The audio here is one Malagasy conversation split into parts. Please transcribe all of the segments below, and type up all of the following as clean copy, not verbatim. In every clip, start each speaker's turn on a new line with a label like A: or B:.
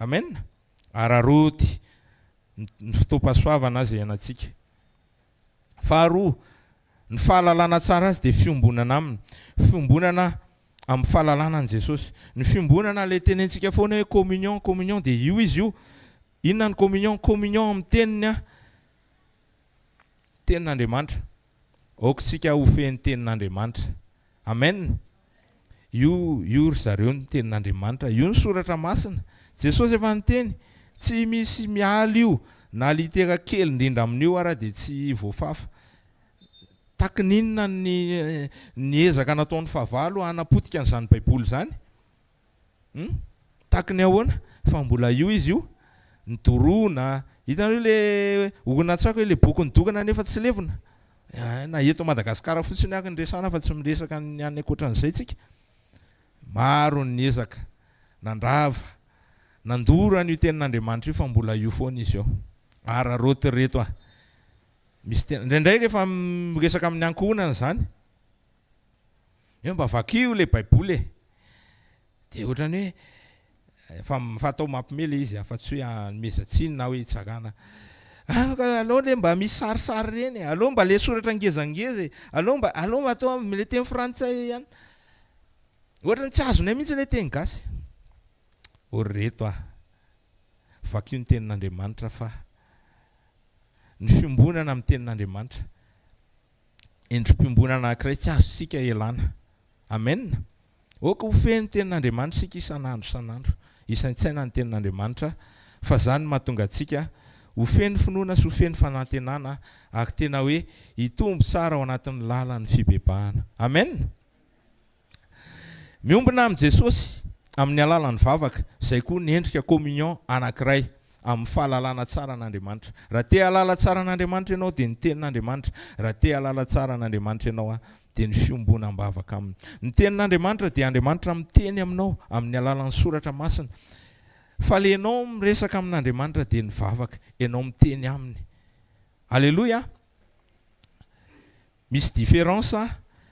A: Amen. Araraoty ny fotoam-pahasoavana aza iainantsika. Faharoa, ny fahalalana tsara azy dia fiombonana aminy. Fiombonana amin'ny fahalalana an'i Jesosy. Ny fiombonana ilay tenentsika foana hoe communion, communion dia io izy io. Inona ny communion? Communion amin'ny teniny an. Tenin'Andriamanitra. Aoka isika ho feno tenin'Andriamanitra. Amen. Io, io ry zareo ny tenin'Andriamanitra. Io ny soratra masina. Jesosy efa niteny. Tsy misy miala io. Na litera kely indrindra amin'io ara dia tsy voafafa. Takin'inona ny ny ezaka nataon'ny fahavalo hanapotika an'izany baiboly izany? Hum? Taky ny ahoana? Fa mbola io izy io. Ny doroana, hitanareo le horonantsary hoe le boky nidorana nefa tsy levona? Na eto Madagasikara fotsiny ary no resahana fa tsy miresaka ny any ankoatran'izay tsika. Maro ny niezaka nandrava, nandoro an'io tenin'Andriamanitra io fa mbola io foana izy io. Araraoty reto a. Misy tena, indraindray rehefa miresaka amin'ny ankohonana izany, hoe mba vakio ilay baiboly e! Dia ohatran'ny hoe fa fa atao mampime ilay izy fa tsy hoe anomezan-tsiny na hoe hitsarana. Ah ka aleo le mba misy sarisary ireny e, aleo mba le soratra ngezangeza e, aleo mba aleo mba atao amin'ilay teny frantsay ihany. Ohatran'ny tsy azonay mihitsy ilay teny gasy. Ô ry reto a! Vakio ny tenin'Andriamanitra fa ny fiombonana amin'ny tenin'Andriamanitra endri-piombonana anankiray tsy azontsika ialana. Amen! Aoka ho feno tenin'Andriamanitra isika isan'andro isan'andro. Hisaintsaina ny tenin'Andriamanitra fa izany no mahatonga antsika ho feno finoana sy ho feno fanantenana ary tena hoe hitombo tsara ao anatin'ny lalan'ny fibebahana. Amen! Miombona amin'i Jesosy amin'ny alalan'ny vavaka, izay koa ny endrika communion anankiray amin'ny fahalalana tsara an'Andriamanitra. Raha te hahalala tsara an'Andriamanitra ianao dia ny tenin'Andriamanitra, raha te hahalala tsara an'Andriamanitra ianao dia ny fiombonam-bavaka aminy. Ny tenin'Andriamanitra dia Andriamanitra miteny aminao amin'ny alalan'ny soratra masina. Fa le ianao miresaka amin'Andriamanitra dia ny vavaka, ianao miteny aminy. Aleloia! Misy différence,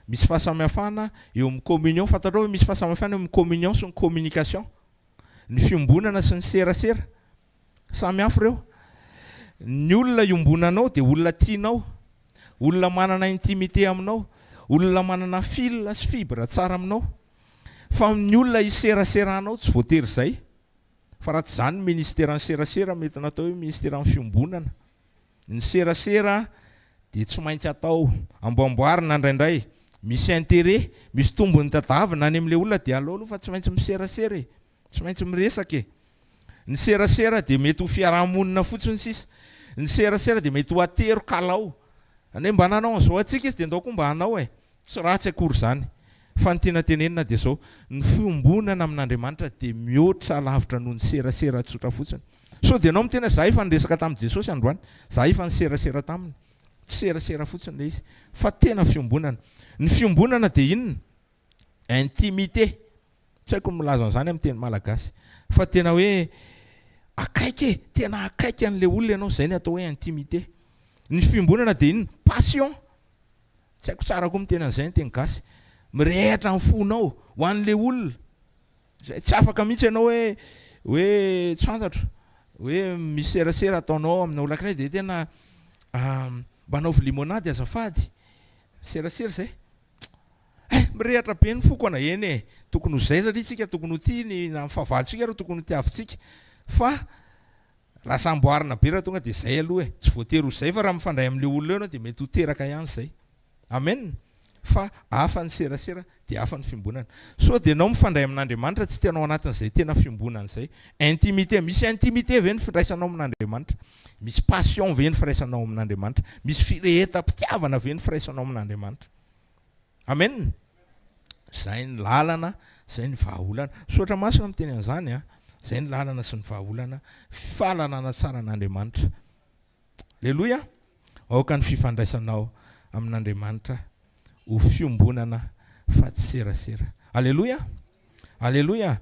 A: misy fahasamihafana eo amin'ny communion, fantatrao ve misy fahasamihafana eo amin'ny communion sy ny communication? Ny fiombonana sy ny serasera, samy hafa ireo. Ny olona iombonanao dia olona tianao, olona manana intimité aminao, olona manana fil sy fibre tsara aminao. Fa ny olona iseraseranao tsy voatery izay. Fa raha tsy izany ny ministeran'ny serasera mety natao hoe ministeran'ny fiombonana. Ny serasera dia tsy maintsy atao, amboamboarina indraindray, misy intérêt, misy tombony tadavina any amin'ilay olona dia aleo aloha fa tsy maintsy miserasera e, tsy maintsy miresaka e. Ny serasera dia mety ho fiaraha-monina fotsiny sisa. Ny serasera dia mety ho atero kalao. Anie mba nanao an'izao antsika izy dia ndao koa mba hanao e. Tsy ratsy akory izany. Fa ny tiana tenenina dia izao, ny fiombonana amin'Andriamanitra dia mihoatra lavitra noho ny serasera tsotra fotsiny. Sao dia ianao miteny hoe za efa niresaka tamin'i Jesosy androany, za efa niserasera taminy. Tsy serasera fotsiny ilay izy, fa tena fiombonana. Ny fiombonana dia inona? Intimité. Tsy haiko ny milaza an'izany amin'ny teny malagasy. Fa tena hoe akaiky e, tena akaiky an'ilay olona ianao, izay ny atao hoe intimité. Ny fiombonana dia inona? Passion. Tsy haiko tsara koa miteny an'izay ny teny gasy. Mirehitra ny fonao ho an'ilay olona. Izay tsy afaka mihitsy ianao hoe hoe tsy fantatro hoe misy serasera ataonao amina olona anankiray dia tena mba anaovy limonady azafady. Serasera izay. Eh, mirehatra be ny foko ana. Eny e, tokony ho izay satria tsika tokony ho tia ny na ny fahavalontsika ary tokony ho tiavintsika. Fa Lasa amboarina be raha tonga dia zay aloha e! Tsy voatery ho zay fa raha mifandray amin'ilay olona eo ianao dia mety ho teraka ihany zay. Amen! Fa hafa ny serasera dia hafa ny fiombonana. Sao dia ianao mifandray amin'Andriamanitra tsy tena ao anatin'izay tena fiombonana izay. Intimité, misy intimité ve ny firaisanao amin'Andriamanitra? Misy passion ve ny firaisanao amin'Andriamanitra? Misy firehetam-pitiavana ve ny firaisanao amin'Andriamanitra? Amen! Zay ny lalana, zay ny vahaolana. Soratra masina miteny an'izany an. Zay ny lalana sy ny vahaolana, fahalalana tsara an'Andriamanitra. Aleloia! Aoka ny fifandraisanao amin'Andriamanitra ho fiombonana fa tsy serasera. Aleloia! Aleloia!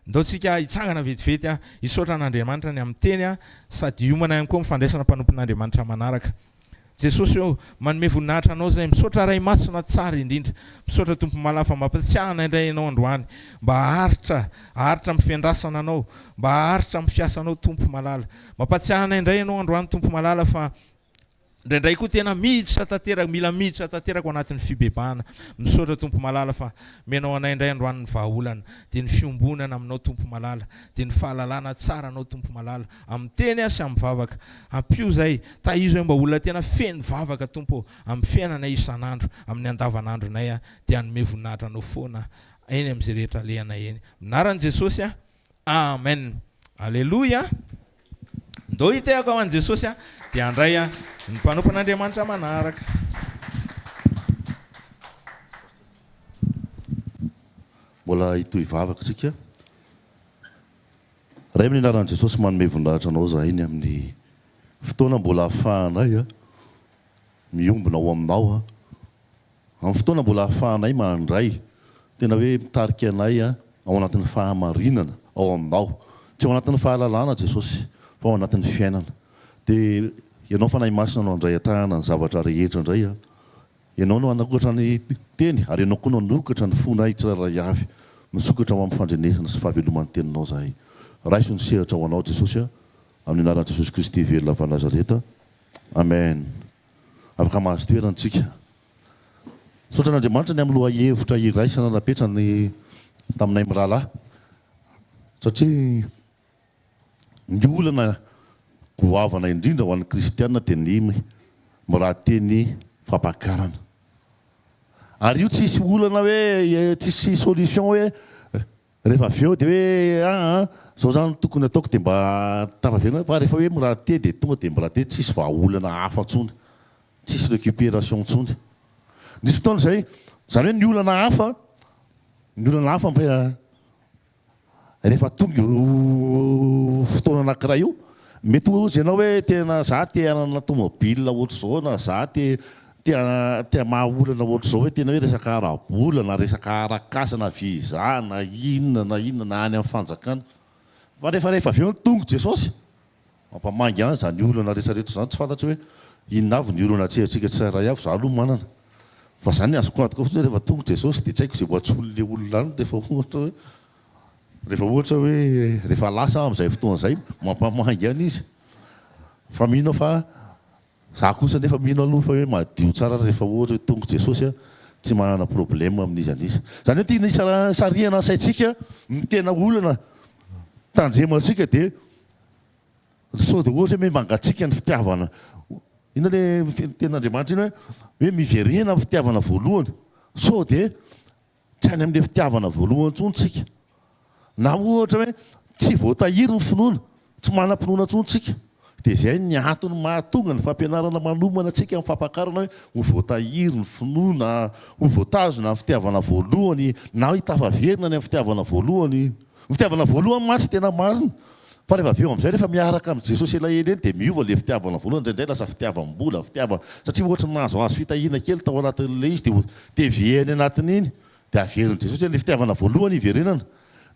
A: Ndao tsika hitsangana vetivety an, hisaotra an'Andriamanitra ny amin'ny teny an, sady hiomana ihany koa amin'ny fandraisana mpanompon'Andriamanitra manaraka. Jesosy ô, manome voninahitra Anao zahay, misaotra Ray Masina tsara indrindra, misaotra Tompo malala fa mampatsiahy anay indray Ianao androany, mba haharitra, haharitra amin'ny fiandrasana Anao, mba haharitra amin'ny fiasanao Tompo malala. Mampatsiahy anay indray Ianao androany Tompo malala fa indraindray koa tena miditra tanteraka, mila miditra tanteraka ao anatin'ny fibebahana. Misaotra Tompo malala fa omenao anay indray androany ny vahaolana, dia ny fiombonana Aminao Tompo malala, dia ny fahalalana tsara Anao Tompo malala, amin'ny teny sy amin'ny vavaka. Ampio izay, tahizo ahy mba olona tena feno vavaka Tompo ô, amin'ny fiainanay isan'andro, amin'ny andavan'andronay aho, dia hanome voninahitra Anao foana eny amin'izay rehetra alehanay eny. Amin'ny anaran'i Jesosy aho. Amen. Aleloia. Ndao hitehaka ho an'i Jesosy aho, dia handray ny mpanompon'Andriamanitra manaraka.
B: Mbola hitohy vavaka isika. Ray amin'ny anaran'i Jesosy manome voninahitra anao zahay ny amin'ny fotoana mbola ahafahanay miombona ao aminao amin'ny fotoana mbola ahafahanay mandray tena hoe mitarika anay ao anatin'ny fahamarinana ao aminao tsy ao anatin'ny fahalalana Jesosy fa ao anatin'ny fiainana dia ianao Fanahy Masina no handray an-tanana ny zavatra rehetra indray Ianao no hanokatra ny Teny, ary Ianao koa no hanokatra ny fonay tsirairay avy. Misokatra ho amin'ny fandrenesana sy fahaveloman'ny Teninao izahay. Raiso ny sehatra ho Anao, Jesosy a, amin'ny anaran'i Jesosy Kristy velona avy any Nazareta. Amen. Afaka mahazo toerana isika. Misaotra an'Andriamanitra ny amin'ny lohahevitra iraisana napetrany taminay mirahalahy, satria Ny olana goavana indrindra ho an'ny kristiana dia ny miraha-teny fampakarana. Ary io tsisy olana hoe, tsisy solution hoe rehefa avy eo dia hoe aa zao zany no tokony ataoko dia mba tafaverina fa rehefa hoe miraha-te dia tonga dia miraha-te tsisy vahaolana hafa intsony, tsisy récupération intsony. Nisy fotoana izay, izany hoe ny olana hafa, ny olana hafa Rehefa tonga io fotoana anankiray io, mety ho hozy ianao hoe tena za te hanana tomobile ohatr'izao na za te te te hamaha olana ohatr'izao hoe tena hoe resaka ara-bola na resaka arak'asa na visa na inona na inona na any amin'ny fanjakana. Fa rehefa rehefa avy eo ny tonga Jesosy, Mampamangy ahy izany olana rehetra rehetra izany, tsy fantatro hoe inona avy ny olana atrehantsika tsirairay avy, za aloha manana. Fa za ny azoko antoka fotsiny hoe rehefa tonga Jesosy dia tsy haiko izay ho antsoin'ilay olona any rehefa ohatra hoe rehefa ohatra hoe rehefa lasa aho amin'izay fotoana izay, mampamangy ihany izy. Fa mino aho fa za kosa nefa mino aloha fa hoe madio tsara rehefa ohatra hoe tonga Jesosy aho, tsy manana problème amin'iza n'iza. Izany hoe tiana hisarihana ny saintsika ny tena olana tandremantsika dia Sao dia ohatra hoe mangatsiaka ny fitiavana. Inona ilay tenin'Andriamanitra iny hoe hoe miverena amin'ny fitiavana voalohany. Sao dia tsy any amin'ilay fitiavana voalohany intsony tsika. Na ohatra hoe tsy voatahiry ny finoana, tsy manam-pinoana intsony tsika. Dia izay ny antony mahatonga ny fampianarana manomana antsika amin'ny fampakarana hoe ho voatahiry ny finoana, ho voatazona amin'ny fitiavana voalohany, na hitafaverina any amin'ny fitiavana voalohany. Ny fitiavana voalohany mantsy tena marina. Fa rehefa avy eo amin'izay rehefa miaraka amin'i Jesosy elaela eny dia miova ilay fitiavana voalohany, indraindray lasa fitiavam-bola, fitiavana, satria ohatry ny nahazoazo fitahiana kely tao anatin'ilay izy dia dia any anatin'iny dia averin'i Jesosy hoe ilay fitiavana voalohany iverenana.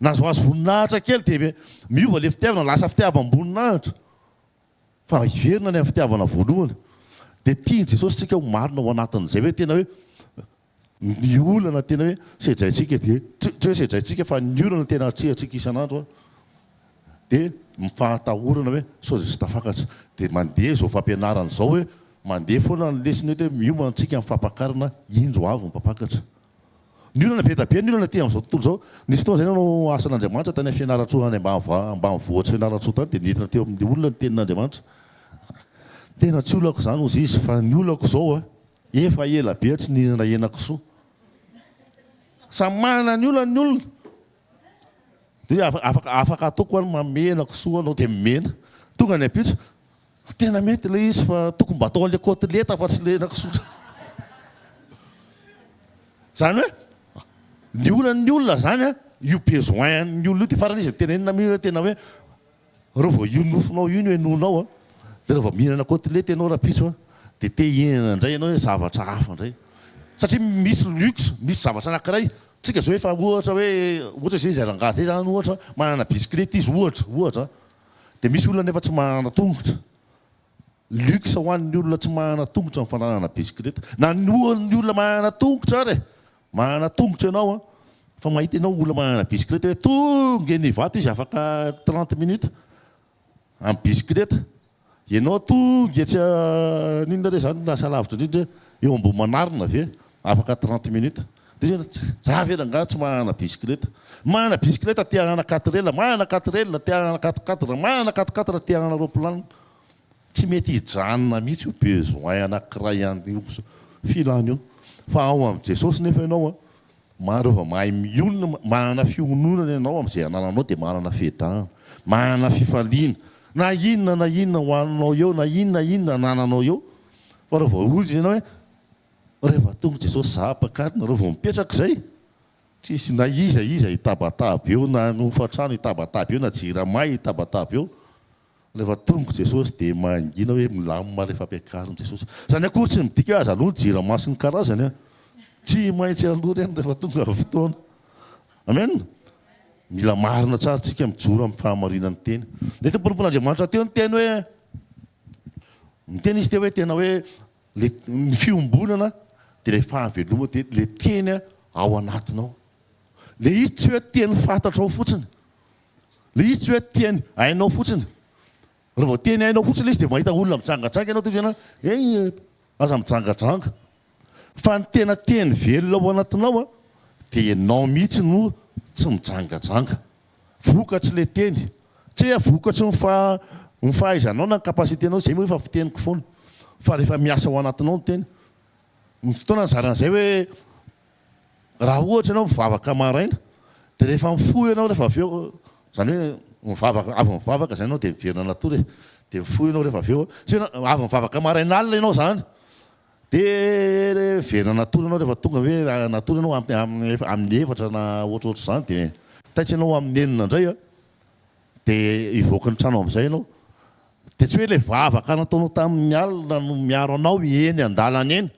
B: Nahazoazo voninahitra kely dia miova ilay fitiavana lasa fitiavam-boninahitra. Fa hiverina any amin'ny fitiavana voalohany. Dia tian'i Jesosy tsika ho marina ao anatin'izay hoe tena hoe Ny olana tena hoe sedraintsika dia, tsy hoe sedraintsika fa ny olana tena atrehantsika isan'andro dia ny fahatahorana hoe sao dia tsy tafakatra. Dia mandeha izao fampianarana izao hoe mandeha foana ny lesona eto hoe miomana antsika amin'ny fampakarana, indro avy ny mpampakatra. Ny olana be dia be ny olana aty amin'izao tontolo izao. Nisy fotoana izay nanao asan'Andriamanitra tany Fianarantsoa any ambanivohitr'i Fianarantsoa tany dia nentina teo amin'ny olona ny tenin'Andriamanitra. Tena tsy olako izany hozy izy fa ny olako izao a, Efa ela be tsy nihinana henakisoa. Samy manana ny olany ny olona. Dia afaka afaka ataoko any manome henakisoa anao dia mena. Tonga ny ampitso, tena mety ilay izy fa tokony mba atao an'ilay côtelette fa tsy ilay henakisoa. Izany hoe ny olan'ny olona izany an, io besoin an'ny olona io dia farany izy tenenina mihitsy hoe tena hoe Reo vao io nofonao io no henoinao an, dia raha vao mihinana côtelette ianao rahampitso an, dia te hihinana indray ianao hoe zavatra hafa indray. Satria misy luxe, misy zavatra anankiray, tsika zao efa ohatra hoe, ohatra zay izay rangahy zay zany ohatra, manana bisikileta izy ohatra, ohatra an, dia misy olona nefa tsy manana tongotra. Luxe ho an'ny olona tsy manana tongotra ny fananana bisikileta. Na ny ho an'ny olona manana tongotra ary e! Manana tongotra ianao an, fa mahita ianao olona manana bisikileta hoe tonga eny Ivato izy afaka 30 minutes amin'ny bisikileta. Ianao tonga etsy n'inona re izany lasa lavitra indrindra eo Ambohimanarina ve afaka 30 minutes. Dia izy hoe za ve rangahy tsy manana bisikileta. Manana bisikileta te hanana quatre-elles, manana quatre-elles te hanana quatre-quatre, manana quatre-quatre te hanana roplanina. Tsy mety hijanona mihitsy io besoin anankiray an'io filana io. Fa ao amin'i Jesosy nefa ianao an, rehefa mahay mionona, manana fiononana ianao amin'izay anananao dia manana fiadanana, manana fifaliana. Na inona na inona hohaninao eo, na inona na inona anananao eo, fa raha vao hoy ianao hoe rehefa tonga Jesosy za ampakarina, raha vao mipetraka izay, tsisy na iza iza hitabataba eo, na ny hofan-trano hitabataba eo, na jirama hitabataba eo. Rehefa tonga Jesosy dia mangina hoe milamina rehefa ampiakarin'i Jesosy. Izany akory tsy midika hoe aza aloha ny jirama sy ny karazany an. Tsy maintsy aloha ireny rehefa tonga ny fotoana. Amen. Mila marina tsara tsika mijoro amin'ny fahamarinan'ny teny. Nety mpanompon'Andriamanitra teo niteny hoe niteny izy teo hoe tena hoe le ny fiombonana dia ilay fahavelomana dia le teny ao anatinao. Le izy tsy hoe teny fantatrao fotsiny. Le izy tsy hoe teny hainao fotsiny. Raha vao teny hainao fotsiny le izy dia mahita olona mijangajanga ianao dia ianao eh aza mijangajanga. Fa ny tena teny velona ao anatinao a dia ianao mihitsy no tsy mijangajanga. Vokatry le teny. Tsy hoe vokatry ny faha ny fahaizanao na ny capacité-nao, izay moa efa fiteniko foana. Fa rehefa miasa ao anatinao ny teny. Ny fotoana nizaran'izay hoe Raha ohatra ianao mivavaka maraina, dia rehefa mifoha ianao rehefa avy eo, izany hoe mivavaka, avy mivavaka izany ianao dia miverina natory e, dia mifoha ianao rehefa avy eo, tsy hoe avy mivavaka maraina alina ianao izany, dia miverina natory ianao rehefa tonga hoe natory ianao amin'ny amin'ny efatra na ohatrohatr'izany dia taitra ianao amin'ny enina indray an, Dia hivoaka ny trano amin'izay ianao. Dia tsy hoe ilay vavaka nataonao tamin'ny alina no miaro anao eny an-dalana eny.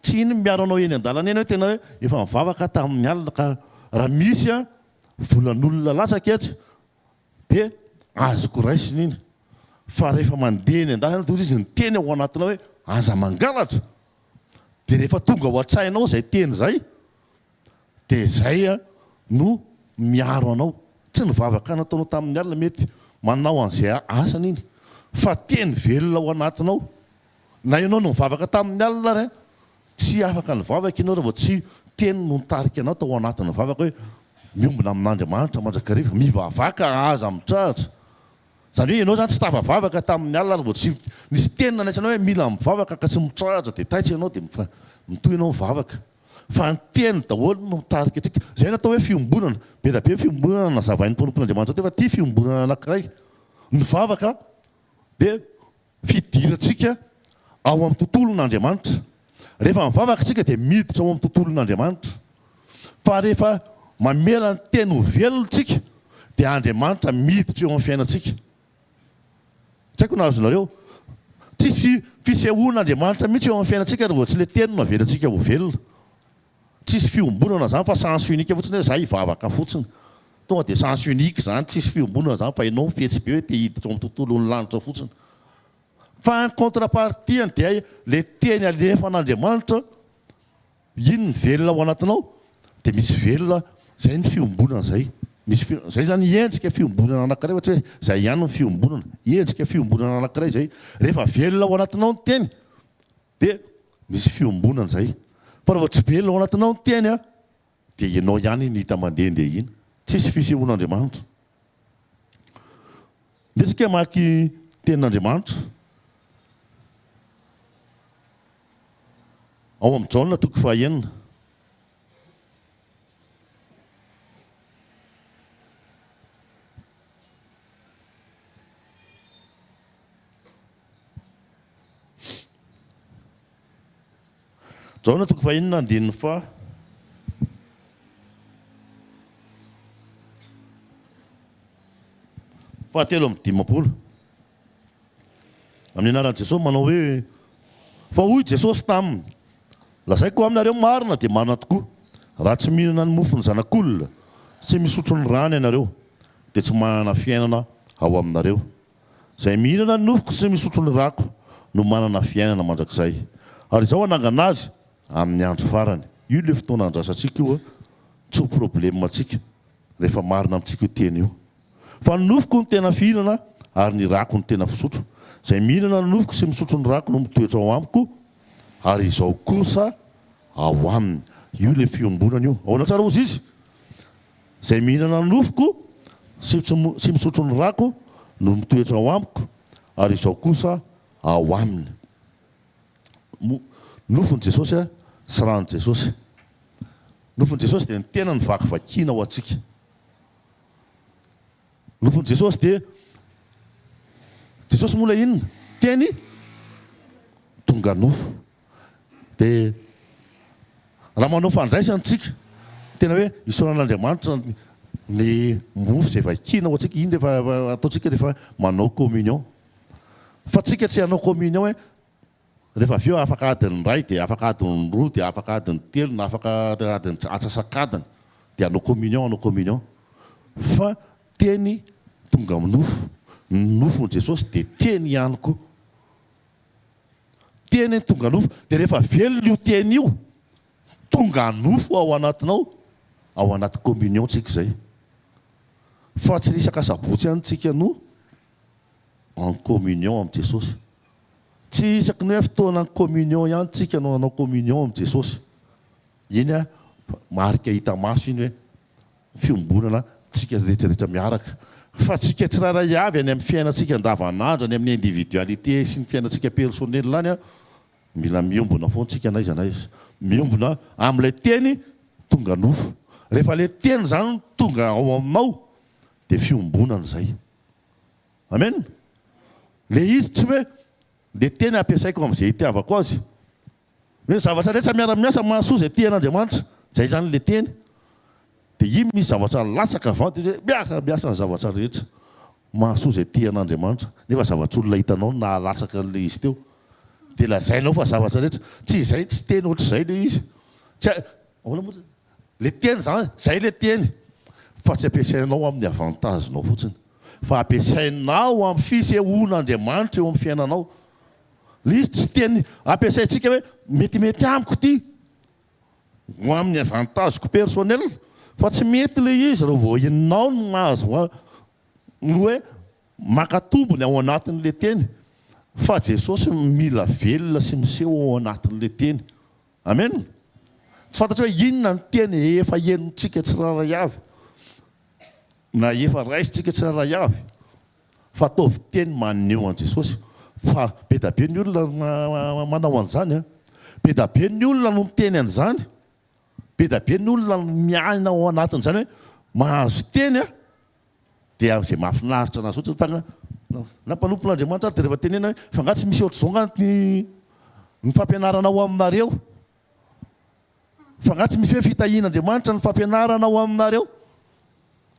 B: Tsy iny no miaro anao eny an-dalana eny hoe tena hoe efa nivavaka aho tamin'ny alina ka raha misy volan'olona latsaka etsy dia azoko raisina iny. Fa rehefa mandeha eny an-dalana ianao dia hoy izy niteny ao anatinao hoe aza mangalatra. Dia rehefa tonga ao an-tsainao izay teny izay Dia izay no miaro anao. Tsy ny vavaka nataonao tamin'ny alina mety manao an'izay asany iny, fa teny velona ao anatinao. Na ianao no nivavaka tamin'ny alina ary, tsy afaka nivavaka ianao raha vao tsy teny no nitarika anao tao anatin'ny vavaka hoe miombona amin'Andriamanitra mandrakariva, mivavaka aza mitrahatra. Izany hoe ianao izany tsy tafavavaka tamin'ny alina ary vao tsy nisy teny nanaitra anao hoe mila mivavaka ka tsy mitrahatra dia taitra ianao dia mitohy ianao mivavaka. Fa ny teny daholo no mitarika antsika. Izay no atao hoe fiombonana. Be dia be ny fiombonana nazavain'ny mpanompon'Andriamanitra teo fa ity fiombonana anankiray. Ny vavaka dia fidirantsika ao amin'ny tontolon'Andriamanitra. Rehefa mivavaka isika dia miditra ao amin'ny tontolon'Andriamanitra. Fa rehefa mamela ny teny ho velona isika dia Andriamanitra miditra eo amin'ny fiainantsika. Tsy haiko na azonareo. Tsisy fisehoan'Andriamanitra mihitsy eo amin'ny fiainantsika raha vao tsy ilay teny no avelantsika ho velona. Tsisy fiombonana izany fa sens unique fotsiny hoe za hivavaka fotsiny. Tonga dia sens unique izany, tsisy fiombonana izany fa ianao mifetsy be hoe te hiditra ao amin'ny tontolon'ny lanitra fotsiny. Fa ny contrepartie-ny dia ilay teny alefan'Andriamanitra Iny ny velona ao anatinao dia misy velona zay ny fiombonana zay misy fi zay zany endrika fiombonana anakiray fa tsy hoe zay ihany ny fiombonana endrika fiombonana anakiray zay rehefa velona ao anatinao ny teny dia misy fiombonana zay fa raha vao tsy velona ao anatinao ny teny a dia ianao ihany ny hita mandehandeha iny tsisy fisehoan'Andriamanitra Ndeha tsika hamaky tenin'Andriamanitra ao amin'ny Jaona toko fahaenina. Jaona toko fahenina andininy faha. 53. Amin'ny anaran'i Jesosy manao hoe, Fa hoy Jesosy taminy, Lazaiko aminareo marina dia marina tokoa, raha tsy mihinana ny mofon'ny Zanak'olona sy misotro ny rany ianareo, dia tsy manana fiainana ao aminareo. Izay mihinana ny nofoko sy misotro ny rako. no manana fiainana mandrakizay. Ary Izaho hanangana azy amin'ny andro farany. Io ilay fotoana andrasantsika io, tsy ho problème antsika rehefa marina amintsika io teny io. Fa ny nofoko no tena fihinana ary ny rako no tena fisotro. Izay mihinana ny nofoko sy misotro ny rako no mitoetra ao amiko ary Izaho kosa ao aminy. Io ilay fiombonana io. Ahoana tsara hozy izy? Izay mihinana ny nofoko sy sy misotro ny rako no mitoetra ao amiko ary Izaho kosa ao aminy. Nofon'i Jesosy sy ran'i Jesosy. Nofon'i Jesosy dia ny tenany vakivakiana ho antsika. Nofon'i Jesosy dia Jesosy moa ilay inona? Teny tonga nofo. Dia raha manao fandraisana tsika, tena hoe isaorana an'Andriamanitra ny mofo izay vakiana ho antsika, iny rehefa ataontsika rehefa manao communion. Fa tsika tsy hanao communion hoe Rehefa avy eo afaka adiny iray dia afaka adiny roa dia afaka adiny telo na afaka adiny atsasak'adiny dia hanao communion hanao communion fa teny tonga amin'ny nofo, ny nofon'i Jesosy dia teny ihany koa. Teny tonga nofo dia rehefa velona io teny io tonga nofo ao anatinao, ao anaty communion tsika izay. Fa tsy isaka sabotsy ihany tsika no en communion amin'i Jesosy. Tsy isaky ny hoe fotoanan'ny communion ihany tsika no hanao communion amin'i Jesosy. Iny a, marika hita maso iny hoe fiombonana tsika rehetra rehetra miaraka. Fa tsika tsirairay avy any amin'ny fiainantsika andavanandro, any amin'ny individualité sy ny fiainantsika personnel any a, mila miombona foana tsika n'aiza n'aiza. Miombona amin'ilay teny tonga nofo. Rehefa ilay teny izany no tonga ao aminao dia fiombonana izay. Amen! Le izy tsy hoe le teny ampiasaiko amin'izay itiavako azy. Hoe ny zavatra rehetra miara-miasa mahasoa izay tia an'Andriamanitra. Izay izany le teny. Dia iny misy zavatra latsaka avy any dia hoe miara-miasa ny zavatra rehetra mahasoa izay tia an'Andriamanitra. Nefa zavatr'olona hitanao no nahalatsaka an'ilay izy teo. Dia lazainao fa zavatra rehetra. Tsy izay, tsy teny ohatr'izay le izy. Tsy ahoana moa? Le teny zany, zay le teny fa tsy ampiasainao amin'ny avantage-nao fotsiny fa ampiasainao amin'ny fisehoan'Andriamanitra eo amin'ny fiainanao. Le izy tsy teny ampiasaintsika hoe metimety amiko ity ho amin'ny avantage-ko personnel fa tsy mety le izy raha vao ianao no mahazo ny hoe maka tombony ao anatin'le teny fa Jesosy mila velona sy miseho ao anatin'le teny. Amen! Tsy fantatro hoe inona ny teny efa henontsika tsirairay avy na efa raisintsika tsirairay avy fa ataovy teny maneho an'i Jesosy fa be da be ny olona manao an'izany an! Be da be ny olona no miteny an'izany, be da be ny olona no miaina ao anatin'izany hoe mahazo teny an! Dia amin'izay mahafinaritra anazy fotsiny fa na mpanompon'Andriamanitra ary dia rehefa tenenina hoe fa angaha tsy misy ohatr'izao angaha ny ny fampianarana ao aminareo? Fa angaha tsy misy hoe fitahian'Andriamanitra ny fampianarana ao aminareo?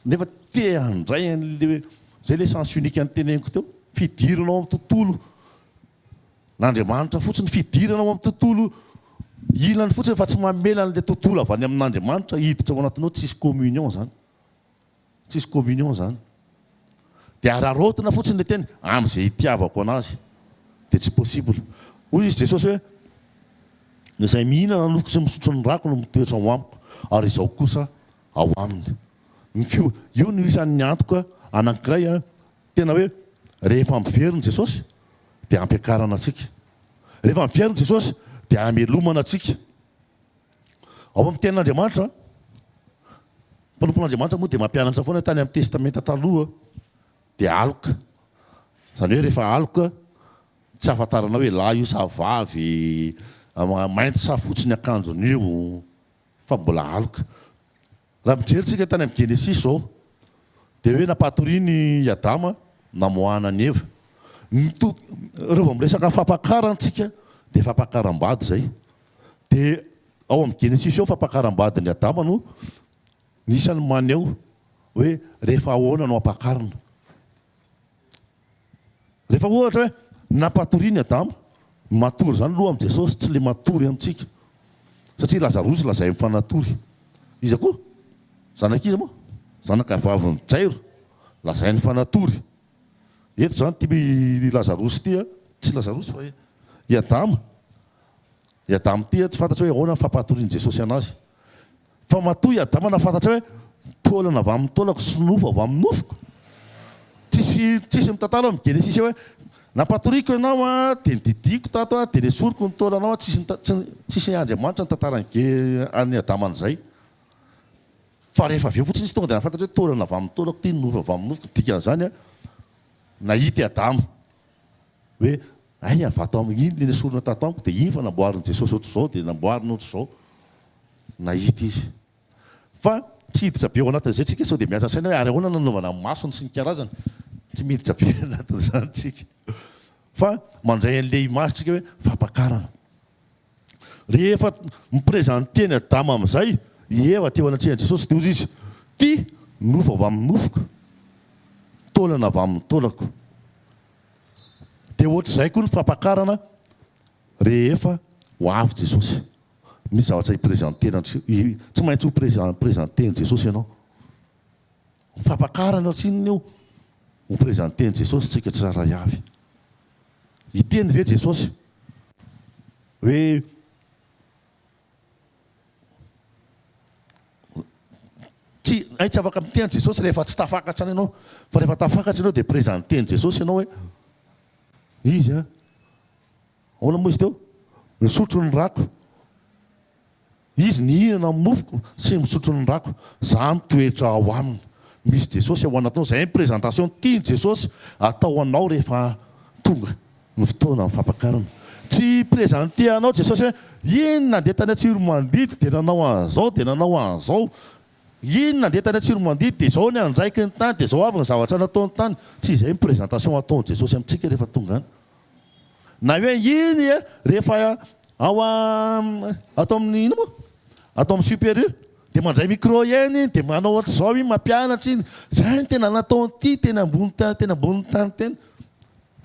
B: Nefa te handray an'le hoe zay le sens unique noteneniko teo, fidirana ao amin'ny tontolo n'Andriamanitra fotsiny, fidirana ao amin'ny tontolo ilany fotsiny fa tsy mamela an'le tontolo avy any amin'Andriamanitra hiditra ao anatinao, tsisy communion zany. Tsisy communion zany. Dia araraotina fotsiny le teny amin'izay itiavako anazy. Dia tsy possible. Hoy izy Jesosy hoe, Izay mihinana ny nofoko sy misotro ny rako no mitoetra ao amiko, ary izaho kosa ao aminy. Ny fio, io no isan'ny antoka anankiray tena hoe rehefa miverina Jesosy dia ampiakarana antsika. Rehefa miverina Jesosy dia amelomana antsika. Ao amin'ny tenin'Andriamanitra, mpanompon'Andriamanitra moa dia mampianatra foana hoe tany amin'ny Testamenta Taloha dia aloka. Izany hoe rehefa aloka, tsy ahafantarana hoe lahy io sa vavy, mainty sa fotsy ny akanjon'io, fa mbola aloka. Raha mijery tsika tany amin'ny Genesisy izao, dia hoe nampatoriany i Adama, namoahana an'i Eva. Ny to, raha vao miresaka fampakarana tsika, dia fampakaram-bady izay. Dia ao amin'ny Genesisy ao fampakaram-badin'i Adama no isan'ny maneho hoe rehefa ahoana no ampakarina. Rehefa ohatra hoe nampatoriany Adama, matory izany aloha amin'i Jesosy, tsy le matory amintsika. Satria Lazarosy lazainy fa natory. Iza koa? Zanak'iza moa? Zanaka vavin'i Jairo, lazainy fa natory. Eto izany ity Lazarosy ity. Tsy Lazarosy fa i Adama. I Adama ity tsy fantatra hoe ahoana ny fampahatorian'i Jesosy anazy. Fa matoa i Adama nahafantatra hoe taolana avy amin'ny taolako sy nofo avy amin'ny nofoko. Tsisy tsisy mitantara ao amin'ny Genesisy hoe nampatoriako ianao an, dia nodidiako tato an, dia nesoriko ny taolanao an, tsisy tsisy Andriamanitra nitantara an'i Adama an'izay. Fa rehefa avy eo fotsiny izy tonga dia nahafantatra hoe taolana avy amin'ny taolako ity, nofo avy amin'ny nofoko. Ny dikan'izany an, nahita i Adama hoe hay avy ato aminy iny ilay nesorina tato amiko dia iny fa namboarin'i Jesosy ohatr'izao dia namboarina ohatr'izao. Nahita izy. Fa tsy hiditra be ao anatin'izay tsika sao dia miasa saina hoe ary ahoana no nanaovana ny masony sy ny karazany. Tsy miditra be anatin'izany tsika. Fa mandray an'ilay image tsika hoe fampakarana. Rehefa mi-presenter an'i Adama amin'izay i Eva teo anatrehan'i Jesosy dia hoy izy, Ty nofo avy amin'ny nofoko, taolana avy amin'ny taolako. Dia ohatr'izay koa ny fampakarana rehefa ho avy Jesosy. Misy zavatra hi-presenter-na, tsy maintsy ho presenter-n'i Jesosy ianao. Ny fampakarana tsinona io, ho presenter-n'i Jesosy tsika tsirairay avy. Hiteny ve Jesosy hoe tsy hay tsy afaka miteny Jesosy rehefa tsy tafakatra any ianao, fa rehefa tafakatra ianao dia presenter-n'i Jesosy ianao hoe izy a, ahoana moa izy teo? Misotro ny rako. Izy nihinana ny mofoko sy misotro ny rako. Za mitoetra ao aminy. Misy Jesosy ao anatinao. Zay ny présentation tian'i Jesosy atao anao rehefa tonga ny fotoana ny fampakarana. Tsy hi-presenter anao Jesosy hoe iny nandeha tany Antsiromandidy dia nanao an'izao dia nanao an'izao. Iny nandeha tany Antsiromandidy dia izao ny andraikiny tany dia izao avy ny zavatra nataony tany. Tsy izay ny présentation ataon'i Jesosy amintsika rehefa tonga any. Na hoe iny e, rehefa ao ato amin'ny ino moa? Ato amin'ny Super U, dia mandray micro eny iny, dia manao ohatr'izao iny, mampianatra iny. Izay no tena nataon'ity teny ambony tany, teny ambonin'ny tany teny.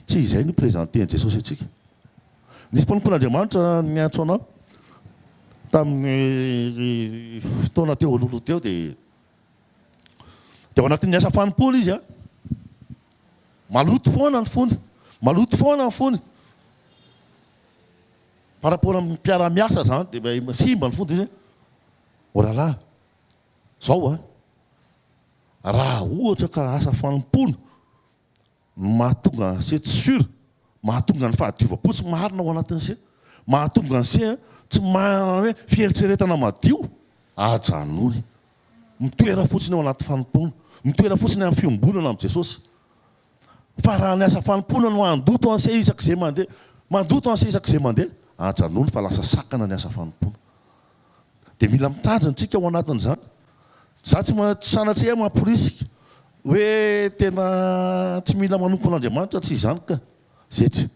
B: Tsy izay no présenter-n'i Jesosy antsika. Nisy mpanompon'Andriamanitra niantso anao tamin'ny fotoana teo alohaloha teo dia dia ao anatin'ny asa fanompoana izy an. Maloto foana ny fony. Maloto foana ny fony. Par rapport amin'ny mpiara-miasa zany dia simba ny fony dia oh là là, zao an, raha ohatra ka asa fanompoana no mahatonga an'se tsy sûr, mahatonga ny fahadiovam-po tsy marina ao anatin'se, mahatonga an'se tsy manana hoe fieritreretana madio, ajanony. Mitoera fotsiny ao anaty fanompoana. Mitoera fotsiny amin'ny fiombonana amin'i Jesosy. Fa raha ny asa fanompoana no handoto an'se isak'izay mandeha, mandoto an'se isak'izay mandeha, ajanony fa lasa sakana ny asa fanompoana. Dia mila mitandrina tsika ao anatin'izany. Za tsy tsy sanatria mamporisika hoe tena tsy mila manompo an'Andriamanitra, tsy izany ka. Zay tsy.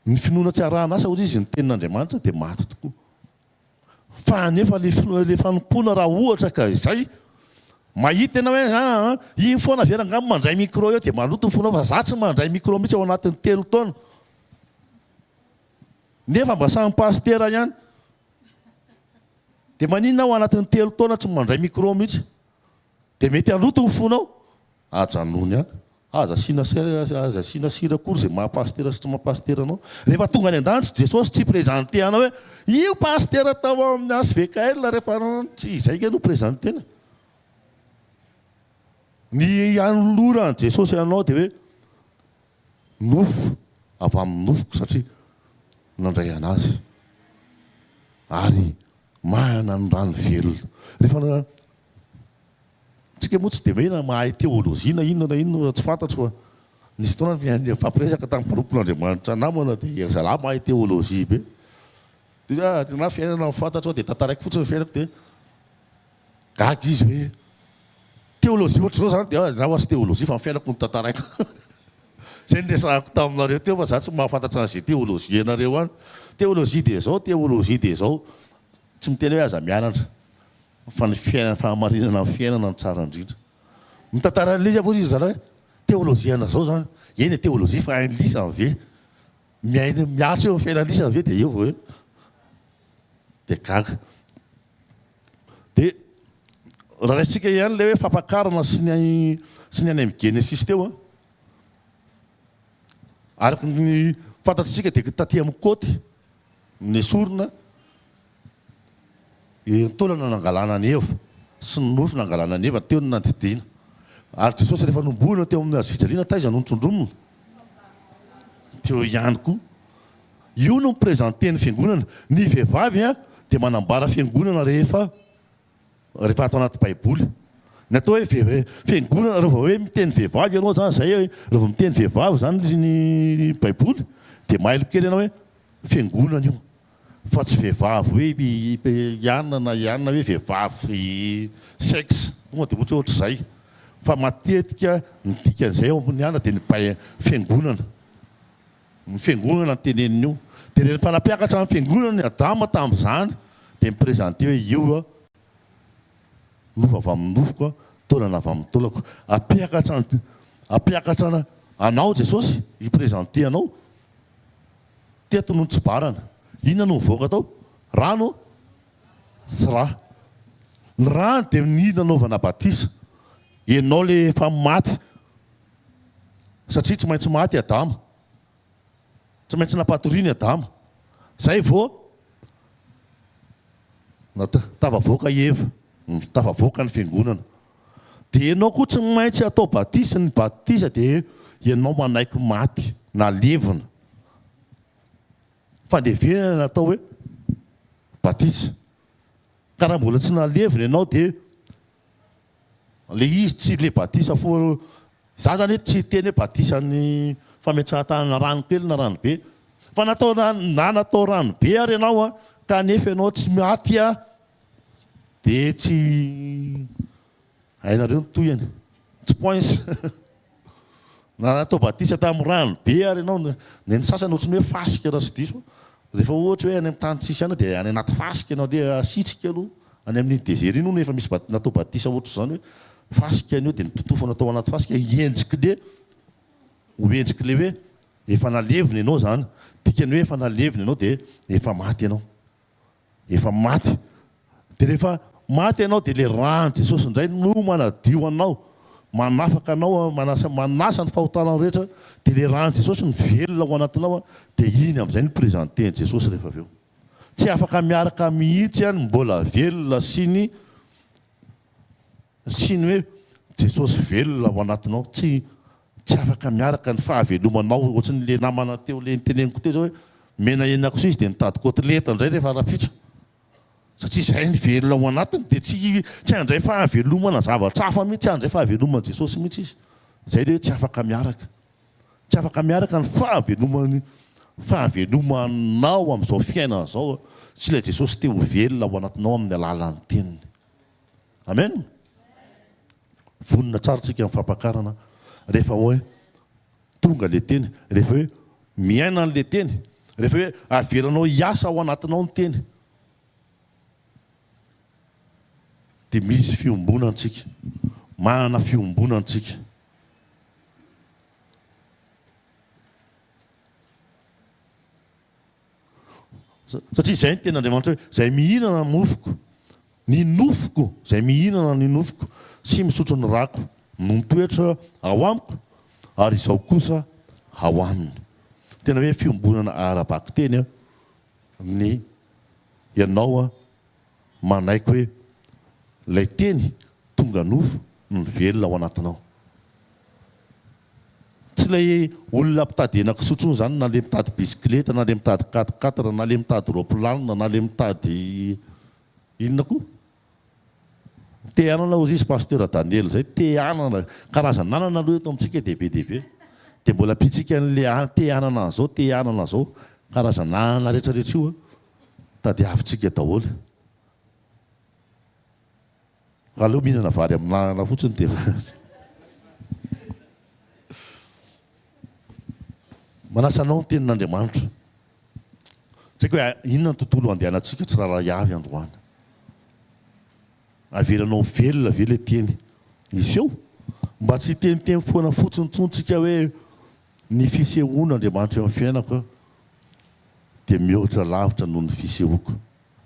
B: Ny finoana tsy arahana asa hozy izy ny tenin'Andriamanitra dia maty tokoa. Fa anefa le le fanompoana raha ohatra ka izay, mahita ianao hoe aa iny foana ve rangaha mandray micro eo dia maloto ny fonao fa za tsy mandray micro mihitsy ao anatin'ny telo taona. Nefa mba samy pasitera ihany. Dia maninona ao anatin'ny telo taona tsy mandray micro mihitsy? Dia mety haloto ny fonao. Ajanony any. Aza asiana aza asiana sira akory izay maha pasitera sy tsy maha pasitera anao. Rehefa tonga any an-danitra Jesosy tsy hi-presenter anao hoe io pasitera tao amin'ny HVKL rehefa tsy izay ange no presenter-na. Ny hanoloran'i Jesosy anao dia hoe nofo avy amin'ny nofoko satria nandray an'azy ary manana ny rano velona. Rehefa Tsika moa tsy dia hoe na mahay teolojia na inona na inona tsy fantatro fa nisy fotoana nifampiresaka tamin'ny mpanompon'Andriamanitra namana dia ry zalahy mahay teolojia be. Dia hoe ah, na fiainana no fantatro dia tantaraiko fotsiny ny fiainako dia gaga izy hoe teolojia ohatr'izao izany dia na hoa tsy teolojia fa ny fiainako no tantaraiko. Izay no resahako taminareo teo fa za tsy mahafantatra an'izay teolojia anareo any. Teolojia dia izao, teolojia dia izao. Tsy miteny hoe aza mianatra. Fa ny fiainana, fahamarinana amin'ny fiainana no tsara indrindra. Mitantara an'ilay izy aho ry zalahy hoe teolojiana zao zany. Eny e teolojia fa hain'ny lisany ve? Miaina, miaritra eo amin'ny fiainan'ny lisany ve dia eo vao hoe dia gaga. Dia raha raisintsika ihany ilay hoe fampakarana sy ny sy ny any amin'ny Genesisy teo an. Araka ny fantatsika dia taty amin'ny côte nesorina ny taolana nangalana an'i Eva sy ny nofo nangalana an'i Eva teo no nandidiana. Ary Jesosy rehefa nohomboana teo amin'ny hazo fijaliana taiza no notsondromina? Teo ihany koa. Io no mi-presenter ny fiangonana. Ny vehivavy dia manambara fiangonana rehefa rehefa ato anaty baiboly. Ny atao hoe fiangonana, rehefa hoe miteny vehivavy ianao zany zay, rehefa vao miteny vehivavy zany ny baiboly dia mailo kely ianao hoe fiangonana io fa tsy vehivavy hoe i anona na i anona hoe vehivavy sexe tonga dia ohatra hoe ohatr'izay fa matetika ny dikan'izay ao amin'ny anona dia ny bai- fiangonana. Ny fiangonana no teneniny io. Dia rehefa nampiakatra ny fiangonana i Adama tamin'izany dia mi-presenter hoe io nofo avy amin'ny nofoko, taolana avy amin'ny taolako. Hampiakatra hampiakatra anao Jesosy, hi-presenter anao. Teto no nitsobarana. Inona no nivoaka tao? Rano sy rà. Ny rano dia ny nanaovana batisa. Ianao ilay efa maty. Satria tsy maintsy maty Adama. Tsy maintsy nampatoriana i Adama. Zay vao tafavoaka i Eva, tafavoaka ny fiangonana. Dia ianao koa tsy maintsy atao batisa, ny batisa dia ianao manaiky maty, nalevina. Fandevenana no atao hoe batisa. Ka raha mbola tsy nalevina ianao dia Le izy tsy le batisa fo za zany eto tsy hiteny hoe batisan'ny fametrahan-tanana rano kely na rano be fa natao na natao rano be ary ianao a ka nefa ianao tsy maty a de tsy hainareo ny tohiny tsy poince Na natao batisa tamin'ny rano be ary ianao, ny an'ny sasany ohatran'ny hoe fasika raha tsy diso, rehefa ohatra hoe any amin'ny tany tsisy anona dia any anaty fasika ianao dia asitrika aloha, any amin'iny désert iny hono efa misy natao batisa ohatr'izany hoe fasika ny eo dia nototofana tao anaty fasika, endrik'le ho endrik'le hoe efa nalevina ianao izany, dikany hoe efa nalevina ianao dia efa maty ianao. Efa maty. Dia rehefa maty ianao dia ilay ràn'i Jesosy indray no manadio anao, manafaka anao, manasa manasa ny fahotanao rehetra, dia ilay ràn'i Jesosy mivelona ao anatinao dia iny amin'izay no présenter-n'i Jesosy rehefa avy eo. Tsy afaka miaraka mihitsy ny mbola velona sy ny sy ny hoe Jesosy velona ao anatinao. Tsy tsy afaka miaraka ny fahavelomanao ohatran'ny le namana teo le niteneniko teo zao hoe mena henakisoa izy dia nitady côtelette indray rehefa rahampitso satria izay ny velona ao anatiny dia tsy tsy handray fahavelomana zavatra hafa mihitsy, tsy handray fahaveloman'i Jesosy mihitsy izy. Izay le hoe tsy afaka miaraka. Tsy afaka miaraka ny fahaveloman'ny fahavelomanao amin'izao fiainana izao sy ilay Jesosy te ho velona ao anatinao amin'ny alalan'ny teniny. Amen! Vonona tsara tsika amin'ny fampakarana rehefa hoe tonga le teny, rehefa hoe miaina an'le teny, rehefa hoe avelanao hiasa ao anatinao ny teny dia misy fiombonana tsika, manana fiombonana tsika. Satria izay ny tenin'Andriamanitra hoe, izay mihinana ny mofoko, ny nofoko, izay mihinana ny nofoko sy misotro ny rako no mitoetra ao amiko ary izaho kosa ao aminy. Tena hoe fiombonana ara-bakiteny ny ianao manaiky hoe ilay teny tonga nofo no mivelona ao anatinao. Tsy ilay olona mpitady henakisoa intsony izany na ilay mitady bisikileta na ilay mitady quatre quatre na ilay mitady roaplanina na ilay mitady inona koa. Te hanana hozy izy Pasteur Daniel izay, te hanana, karazana anana aloha eto amintsika dia be dia be. Dia mbola ampiantsika an'ilay te hanana an'izao, te hanana an'izao, karazana anana rehetra rehetra io tadiavintsika daholo. Aleo mihinana vary amin'anana fotsiny dia Manasa anao ny tenin'Andriamanitra. Tsy haiko hoe inona ny tontolo andehanantsika tsirairay avy androany. Avelanao velona ve ilay teny hiseho? Mba tsy hiteniteny foana fotsiny intsony tsika hoe ny fisehoan'Andriamanitra eo amin'ny fiainako dia mihoatra lavitra noho ny fisehoako.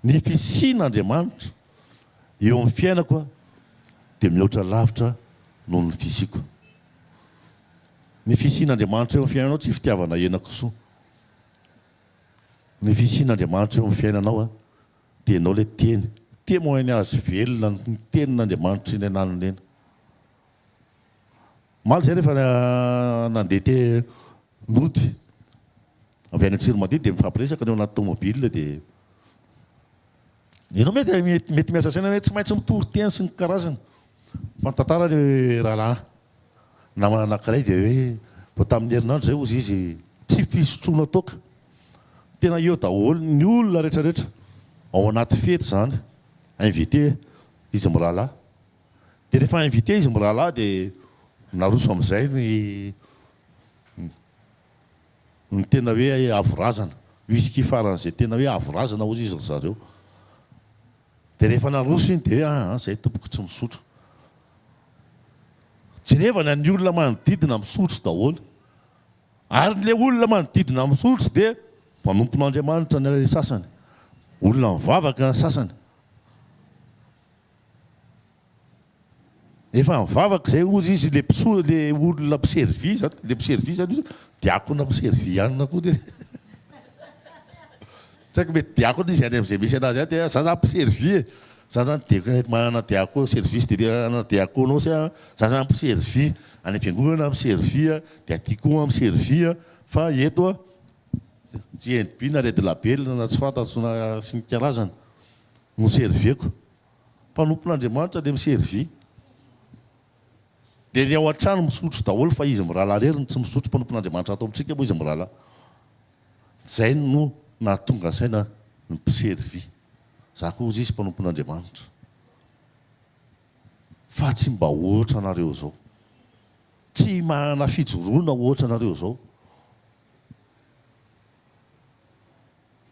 B: Ny fisian'Andriamanitra eo amin'ny fiainako dia mihoatra lavitra noho ny fisiako. Ny fisian'Andriamanitra eo amin'ny fiainanao tsy fitiavana henakisoa. Ny fisian'Andriamanitra eo amin'ny fiainanao dia ianao ilay Teny, témoignage velona ny Tenin'Andriamanitra eny ananona eny. Omaly izay rehefa nandeha te nody avy any Antsiromandidy dia mifampiresaka ny ao anaty tomobile dia ianao mety mety miasa saina hoe tsy maintsy mitory teny sy ny karazany fa ny tantara le rahalahy namana anankiray dia hoe vao tamin'ny herinandro izay hozy izy tsy fisotroana toaka tena eo daholo ny olona rehetrarehetra ao anaty fety izany invité izy mirahalahy Dia rehefa invité izy mirahalahy dia naroso amin'izay ny ny tena hoe avo razana, whisky faran'izay tena hoe avo razana hozy izy ry zareo. Dia rehefa naroso iny dia hoe aa zay tompoko tsy misotro. Jerevana ny olona manodidina misotro daholo. Ary ilay olona manodidina misotro dia mpanompon'Andriamanitra ny sasany, olona mivavaka ny sasany. Efa nivavaka izay hozy izy le mpiso le olona mpiservi zany le mpiservi zany izy diakona mpiservi hanina koa de tsy haiko mety diakona izy any am'izay misy anazy any de za zany mpiservi e za zany de manana diako service de manana diakonos a za zany mpiservi any am-piangonana mpiservi a de aty koa mpiservi a fa eto a tsy NB na red label na tsy fantatro na sy ny karazany no servieko. Mpanompon'Andriamanitra le mi-servi. Dia ny ao an-trano misotro daholo fa izy mirahalahy irery no tsy misotro, mpanompon'Andriamanitra ato amintsika moa izy mirahalahy. Zay no nahatonga saina ny mpiservi. Za koa hozy izy mpanompon'Andriamanitra. Fa tsy mba ohatra anareo zao. Tsy manana fijoroana ohatra anareo zao.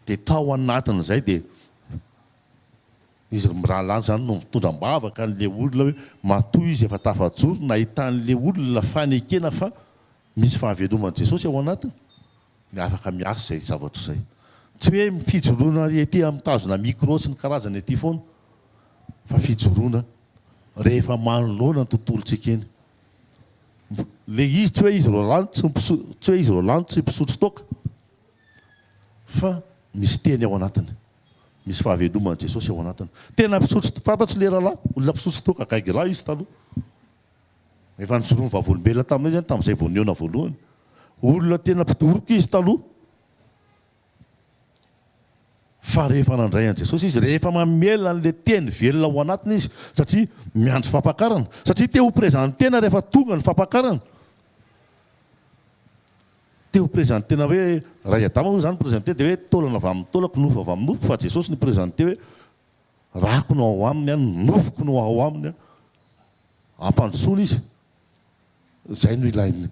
B: Dia tao anatin'izay dia izy mirahalahy izany no mitondra am-bavaka an'ilay olona hoe matoa izy efa tafajoro nahitan'ilay olona fanekena fa misy fahaveloman'i Jesosy ao anatiny dia afaka miasa izay zavatra izay. Tsy hoe fijoroana ety mitazona micro sy ny karazany ety foana fa fijoroana rehefa manoloana ny tontolontsika eny. Ilay izy tsy hoe izy roalahy tsy tsy hoe izy roalahy tsy mpisotro toaka. Fa misy teny ao anatiny. Misy fahaveloman'i Jesosy ao anatiny. Tena mpisotro, fantatro le rahalahy, olona mpisotro toaka gaigy lahy izy taloha. Efa nijoroan'ny vavolombelona taminay zany tamin'izay vao nihaona voalohany. Olona tena mpidoroka izy taloha. Fa rehefa nandray an'i Jesosy izy, rehefa mamela an'le teny velona ao anatiny izy, satria miandry fampakarana, satria te ho présenter-na rehefa tonga ny fampakarana. Te ho presenter-na hoe raha i Adama moa izany presenter dia hoe taolana avy amin'ny taolako, nofo avy amin'ny nofoko fa Jesosy no presenter hoe rako no ao aminy an, nofoko no ao aminy an. Ampandrosoana izy. Izay no ilainy,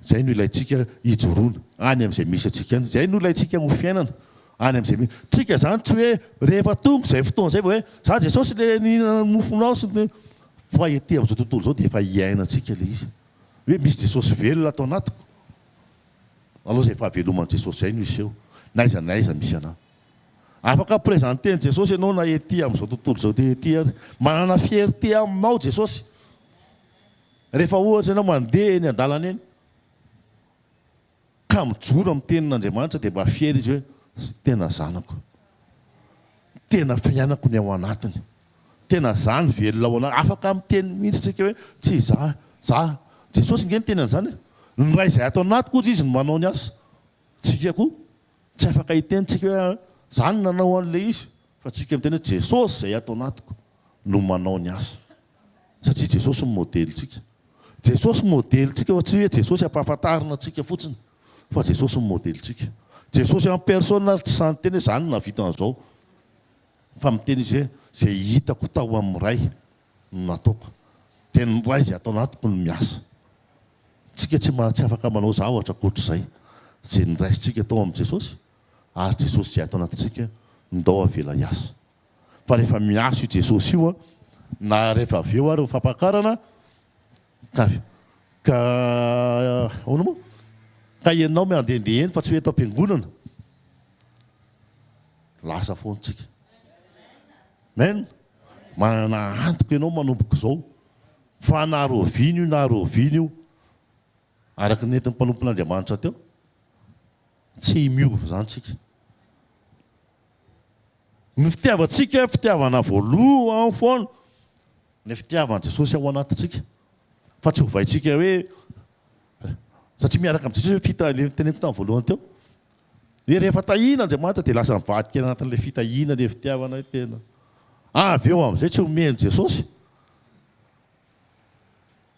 B: izay no ilaintsika hijoroana any amin'izay misy antsika any. Izay no ilaintsika ho fiainana any amin'izay misy. Tsika izany tsy hoe rehefa tonga izay fotoana izay vao hoe za Jesosy le nihinana ny mofonao sy ny fa ety amin'izao tontolo izao dia efa iainantsika ilay izy. Hoe misy Jesosy velona ato anatiko. Alao izay fahaveloman'i Jesosy izay no hiseho, na aiza na aiza misy anà. Afaka mi-presenter-n'i Jesosy ianao na ety amin'izao tontolo izao ety ary. Manana fierté aminao Jesosy. Rehefa ohatra ianao mandeha eny an-dalana eny, ka mijoro amin'ny tenin'Andriamanitra dia mba fier izy hoe tena zanako. Tena fiainako ny ao anatiny. Tena za ny velona ao anatiny. Afaka miteny mihitsy tsika hoe tsy za, za. Jesosy nge niteny an'izany e. Ny Ray izay ato anatiko hozy izy no manao ny asa. Tsika koa tsy afaka hiteny tsika hoe za no nanao an'ilay izy fa tsika miteny hoe Jesosy izay ato anatiko no manao ny asa. Satria Jesosy no modelintsika. Jesosy modelintsika fa tsy hoe Jesosy ampahafantarina antsika fotsiny fa Jesosy no modelintsika. Jesosy en personne ary tsy sahy niteny hoe za no nahavita an'izao fa miteny izy hoe izay hitako tao amin'ny Ray no nataoko. Dia ny Ray izay ato anatiko no miasa. Tsika tsy tsy afaka manao zavatra ankoatr'izay. Izay noraisintsika tao amin'i Jesosy ary Jesosy izay ato anatintsika ndao avela hiasa. Fa rehefa miasa io Jesosy io na rehefa avy eo ary ny fampakarana ka ka ahoana moa? Ka ianao mandehandeha eny fa tsy hoe eto am-piangonana. Lasa foana tsika. Amen. Manana antoka ianao manomboka izao fa na rahoviana io na rahoviana io. Araka ny nentin'ny mpanompon'Andriamanitra teo, tsy miova izany tsika. Ny fitiavantsika fitiavana voalohany foana, ny fitiavan'i Jesosy ao anatintsika. Fa tsy ovaintsika hoe satria miaraka amin'i Jesosy hoe fita ilay noteneniko tamin'ny voalohany teo. Hoe rehefa tahiana Andriamanitra dia lasa mivadika anatin'ilay fitahiana ilay fitiavana hoe tena avy eo amin'izay tsy omen'i Jesosy.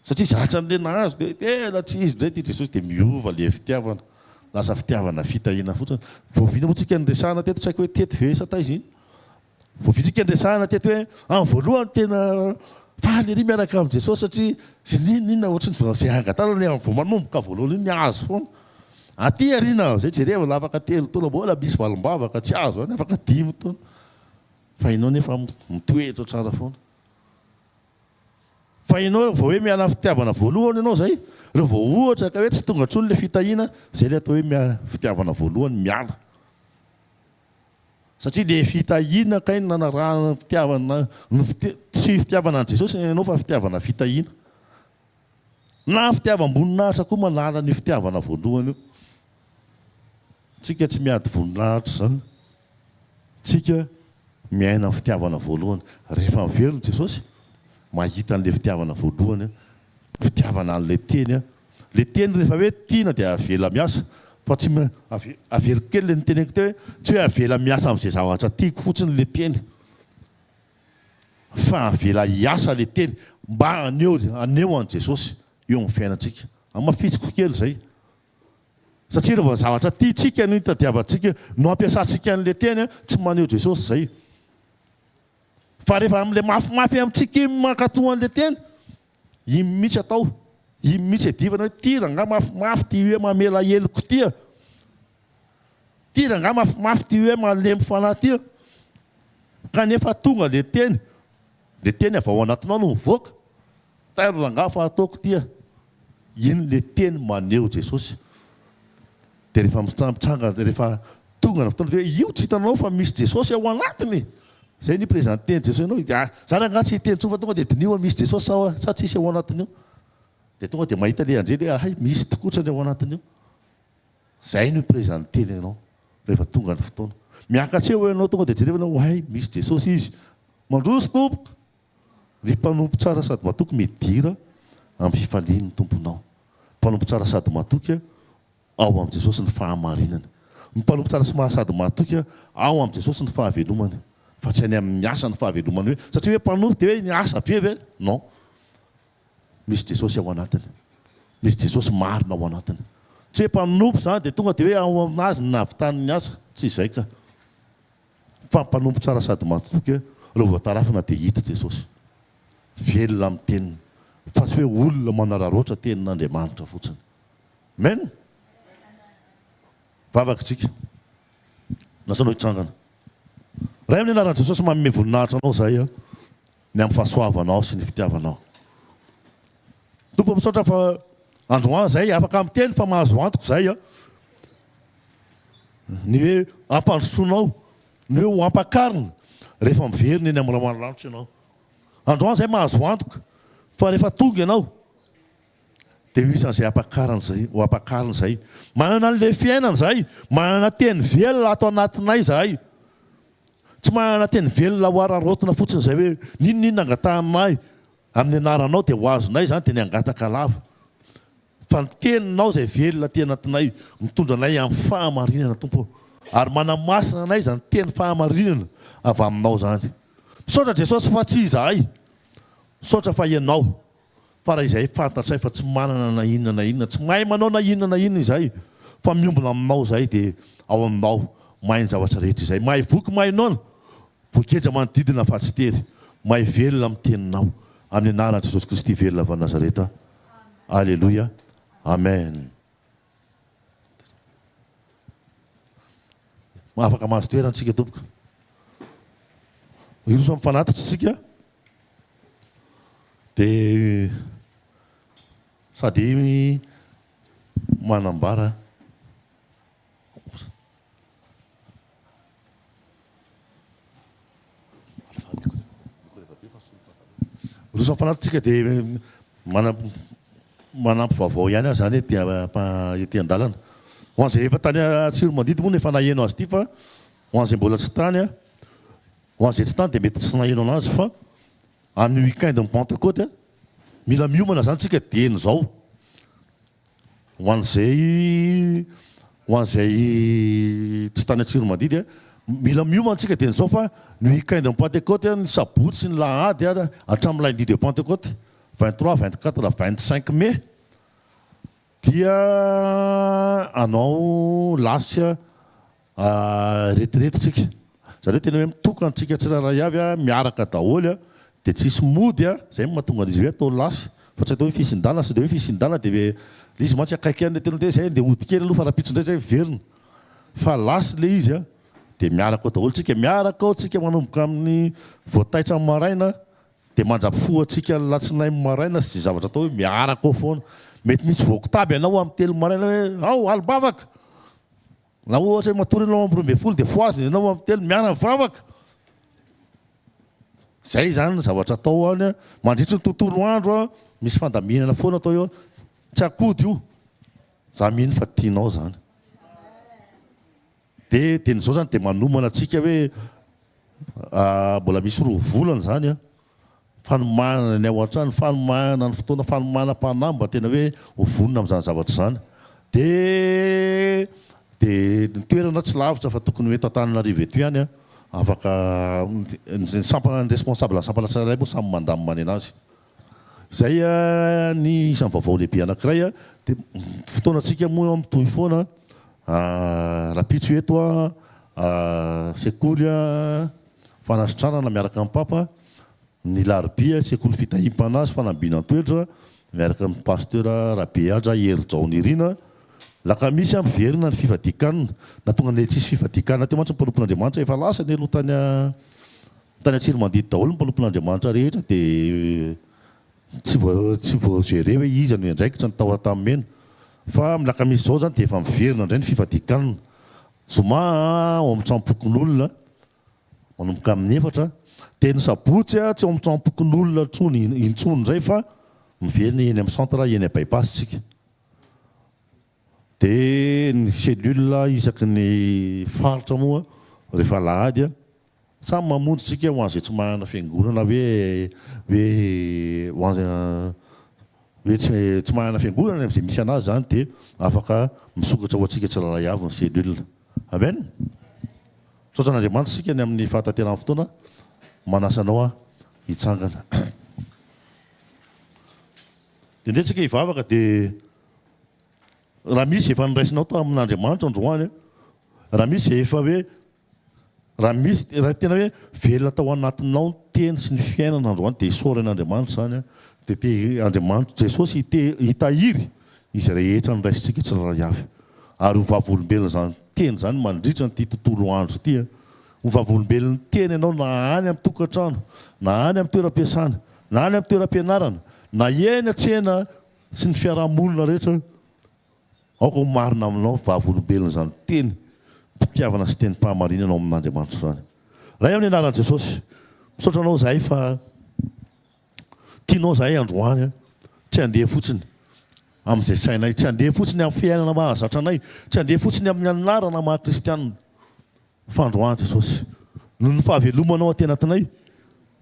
B: Satria zatra an'ilay nahazo dia tena tsy izy indray ity Jesosy dia miova ilay fitiavana. Lasa fitiavana fitahiana fotsiny. Vao vina moa tsika niresahana teto, tsy haiko hoe teto ve sa taiza iny. Vao vitsika niresahana teto hoe amin'ny voalohany tena faly ery miaraka amin'i Jesosy satria izay n'inona n'inona ohatry ny vao izay angatahana ilay vao manomboka voalohany iny azo foana. Aty aoriana amin'izay jereva afaka 3 taona mbola misy valim-bavaka tsy azo any, afaka 5 taona. Fa ianao nefa mitoetra tsara foana. Fa ianao vao hoe miala amin'ny fitiavana voalohany ianao zay, reo vao ohatra ka hoe tsy tonga intsony le fitahiana, zay le atao hoe fitiavana voalohany miala. Satria le fitahiana kay no nanarahana ny fitiavana, ny tsy fitiavana an'i Jesosy ny anao fa fitiavana fitahiana. Na fitiavam-boninahitra koa manala an'io fitiavana voalohany io. Tsika tsy miady voninahitra izany. Tsika miaina ny fitiavana voalohany. Rehefa miverina Jesosy, mahita an'ilay fitiavana voalohany, fitiavana an'ilay teny. Ilay teny rehefa hoe tiana dia avela miasa. Fa tsy averiko kely ilay noteneniko teo hoe tsy hoe avela miasa amin'izay zavatra tiako fotsiny ilay teny. Fa avela hiasa ilay teny mba haneho haneho an'i Jesosy eo amin'ny fiainantsika. Hamafisiko kely izay. Satria rehefa zavatra tiantsika no itadiavantsika, no ampiasantsika an'ilay teny, tsy maneho Jesosy izay. Fa rehefa amin'ilay mafimafy amintsika iny mankatò an'ilay teny, iny mihitsy atao, iny mihitsy iadivana hoe ty rangahy mafimafy ty hoe mamela heloka ty a. Ty rangahy mafimafy ty hoe malemy fanahy ty a. Kanefa tonga ilay teny, ilay teny avy ao anatinao no mivoaka. Tairo rangahy fa ataoko ty a. Iny le teny maneho Jesosy. Dia rehefa mitsangana, rehefa tonga ny fotoana dia hoe io tsy hitanao fa misy Jesosy ao anatiny. Zay ny presenter-n'i Jesosy anao. Dia za rangahy tsy hiteny intsony fa tonga dia diniho hoe misy Jesosy sa sa tsisy ao anatiny io. Dia tonga dia mahita le anjely hoe hay misy tokotrany ao anatiny io. Zay no presenter-ny anao rehefa tonga ny fotoana. Miakatra eo ianao tonga dia jerevana hoe hay misy Jesosy izy. Mandroso tompoko. Ry mpanompo tsara sady matoky midira amin'ny fifalian'ny Tomponao. Mpanompo tsara sady matoky ao amin'i Jesosy ny fahamarinany. Ny mpanompo tsara sy sady matoky ao amin'i Jesosy ny fahavelomany. Fa tsy any amin'ny asa ny fahavelomany hoe satria hoe mpanompo dia hoe niasa be ve? Non. Misy Jesosy ao anatiny. Misy Jesosy marina ao anatiny. Tsy hoe mpanompo izany dia tonga dia hoe ao aminazy ny nahavitany ny asa. Tsy izay ka. Fa mpanompo tsara sady matoky ireo voatarafina dia hita Jesosy. Velona amin'ny teniny. Fa tsy hoe olona manararaotra tenin'Andriamanitra fotsiny. Amen! Vavaka isika. Nasainao hitsangana. Ray amin'ny anaran'i Jesosy manome voninahitra anao izahay ny amin'ny fahasoavanao sy ny fitiavanao. Tompo misaotra fa androany izay afaka miteny fa mahazo antoka izay. Ny hoe ampandrosoanao, ny hoe ho ampakarina rehefa miverina eny amin'ny ranolanitra ianao. Androany izay mahazo antoka fa rehefa tonga ianao dia ho isan'izay ampakarina izay, ho ampakarina izay. Manana an'ilay fiainana izahay, manana teny velona ato anatinay izahay. Tsy manana teny velona ho araraotina fotsiny izay hoe n'inon'inona angatahanay amin'ny anaranao dia ho azonay izany dia ny hangataka lava. Fa ny Teninao izay velona aty anatinay, mitondra anay amin'ny fahamarinana, Tompo ô. Ary manamasina anay izany Teny fahamarinana avy Aminao izany. Misaotra Jesosy fa tsy izahay. Misaotra fa Ianao. Fa raha izahay fantatray fa tsy manana na inona na inona, tsy mahay manao na inona na inona izahay, fa miombona Aminao izahay dia ao Aminao mahay ny zavatra rehetra izahay. Mahay voky, mahay noana, voageja manodidina fa tsy tery. Mahay velona amin'ny Teninao. Amin'ny anaran'i Jesosy Kristy velona avy any Nazareta. Aleloia Amen. Afaka mahazo toerana tsika tompoko. Hiroso amin'ny fanatitra isika. Dia sady manambara. Roso amin'ny fanatitra tsika dia mana. Manampy vaovao ihany aho izany ety ety an-dalana. Ho an'izay efa tany Tsiromandidy moa no efa naheno azy ity fa ho an'izay mbola tsy tany, ho an'izay tsy tany dia mety tsy naheno anazy fa amin'ny week-end ny Pentecôte, mila miomana izany tsika dieny izao. Ho an'izay ho an'izay tsy tany Antsiromandidy, mila miomana tsika dieny izao fa ny week-end ny Pentecôte, ny sabotsy sy ny lahady hatramin'ny lundi de Pentecôte, 23, 24, 25 mai, dia hanao lasy Retirety tsika. Zareo tena hoe mitokana tsika tsirairay avy miaraka daholo dia tsisy mody zay no mahatonga an'izy hoe atao lasy fa tsy atao hoe fisindana sao dia hoe fisindana dia le izy mantsy akaiky ihany le tena hoe zay andeha hody kely aloha fa rahampitso indray zay miverina fa lasy le izy dia miaraka ao daholo tsika miaraka ao tsika manomboka amin'ny vao taitra amin'ny maraina dia mandra-pifoha antsika ny latsinainy maraina sy izay zavatra atao hoe miaraka ao foana mety misy voakitaby ianao amin'ny telo maraina hoe ao alim-bavaka Na ohatra hoe matory ianao amin'ny 12 dia fohazina ianao amin'ny telo miara-mivavaka. Izay izany ny zavatra atao any mandritry ny tontolo andro misy fandaminana foana atao eo. Tsy akody io. Za mino fa tianao izany. Dia dia izao izany dia manomana antsika hoe mbola misy roa volana izany an. Fanomanana ny ao an-trano, fanomanana ny fotoana, fanomanam-panahy mba tena hoe ho vonona amin'izany zavatra izany. Dia dia ny toerana tsy lavitra fa tokony ho eto Antananarivo eto ihany an, afaka ny sampana ny responsable ny sampana tsirairay moa samy mandamina ny anazy. Izay ny isan'ny vaovao lehibe anankiray an, dia fotoanantsika moa mitohy foana rahampitso eto an, sekoly an, Fanasitranana miaraka amin'ny Papa, ny Larobia, Sekoly Fitahiam-panahy sy Fanambinan-toetra miaraka amin'ny Pasteur Rabehaja Herijaonirina, Lakamisy, miverina ny fifadian-kanina. Nahatonga an'ilay tsisy fifadian-kanina teo mantsy ny mpanompon'Andriamanitra, efa lasa ny aloha tany tany Antsiromandidy daholo ny mpanompon'Andriamanitra rehetra dia tsy voa tsy voa-gérer hoe iza no hiandraikitra ny tao Antanimena. Fa amin'ny Lakamisy izao izany dia efa miverina indray ny fifadian-kanina. Zoma ao amin'ny tranom-pokonolona manomboka amin'ny efatra, dia ny sabotsy tsy ao amin'ny tranom-pokonolona intsony intsony indray fa miverina eny amin'ny centre eny By-pass tsika. Dia ny cellule isaky ny faritra moa rehefa alahady samy mamonjy tsika ho an'izay tsy manana fiangonana hoe hoe ho an hoe tsy tsy manana fiangonana amin'izay misy anazy izany dia afaka misokatra ho antsika tsirairay avy ny cellule. Amen. Misaotra an'Andriamanitra isika ny amin'ny fahatanterahan'ny fotoana. Manasa anao aho hitsangana. Dia ndeha tsika hivavaka dia raha misy efa noraisinao tamin'Andriamanitra androany, raha misy efa hoe Raha misy, raha tena hoe velona tao anatinao ny teny sy ny fiainana androany dia isaorana Andriamanitra izany an, dia te Andriamanitra Jesosy hite hitahiry izay rehetra noraisintsika tsirairay avy ary ho vavolombelona izany teny izany mandritra an'ity tontolo andro ity an, ho vavolombelon'ny teny ianao na any amin'ny tokantrano, na any amin'ny toeram-piasana, na any amin'ny toeram-pianarana, na eny an-tsena sy ny fiaraha-monina rehetra. Aoka ho marina aminao vavolombelon'izany teny mpitiavana sy tenim-pahamarinana ao amin'Andriamanitra izany. Ray amin'ny anaran'i Jesosy, misaotra Anao izahay fa tianao izahay androany tsy handeha fotsiny amin'izay sainay, tsy handeha fotsiny amin'ny fiainana mahazatra anay, tsy handeha fotsiny amin'ny anarana maha kristianina. Fandroahana Jesosy. Noho ny fahavelomanao aty anatinay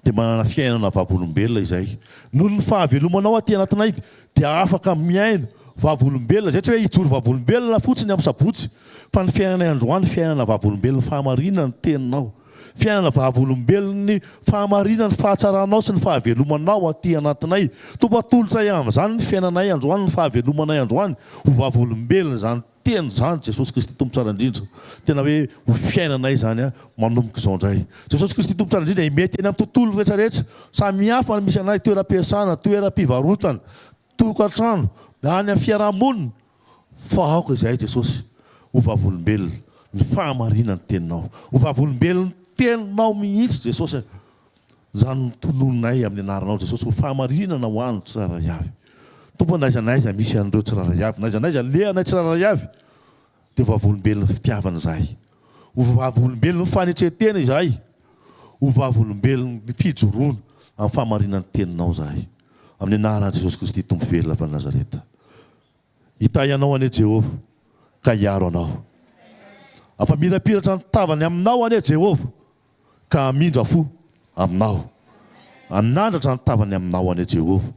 B: dia manana fiainana vavolombelona izahay. Noho ny fahavelomanao aty anatinay dia afaka miaina vavolombelona izay, tsy hoe hijoro vavolombelona fotsiny amin'ny sabotsy fa ny fiainanay androany fiainana vavolombelon'ny fahamarinan'ny teninao, fiainana vavolombelon'ny fahamarinan'ny fahatsaranao sy ny fahavelomanao aty anatinay. Tompo atolotray amin'izany ny fiainanay androany, ny fahavelomanay androany ho vavolombelon'izany Teny izany Jesosy Kristy Tompo tsara indrindra. Tena hoe ho fiainanay izany an, manomboka izao indray. Jesosy Kristy Tompo tsara indrindra, mety eny amin'ny tontolo rehetra rehetra, samy hafa ny misy anay, toeram-piasana, toeram-pivarotana, tokantrano, na any amin'ny fiaraha-monina, fa aoka izahay Jesosy ho vavolombelona ny fahamarinan'ny teninao. Ho vavolombelon'ny teninao mihitsy Jesosy a. Izany no tonononay amin'ny anaranao Jesosy ho fahamarinana ho an'ny tsirairay avy. Tompo ô n'aiza n'aiza misy an'ireo tsirairay avy, n'aiza n'aiza alehanay tsirairay avy dia ho vavolombelon'ny fitiavana izahay. Ho vavolombelon'ny fanetren-tena izahay. Ho vavolombelon'ny fijoroana amin'ny fahamarinan'ny teninao izahay. Amin'ny anaran'i Jesosy Kristy Tompo velona avy any Nazareta. Hitahy anao anie Jehovah ka hiaro anao. Hampamirapiratra ny tavany aminao anie Jehovah ka hamindra fo aminao. Hanandratra ny tavany aminao anie Jehovah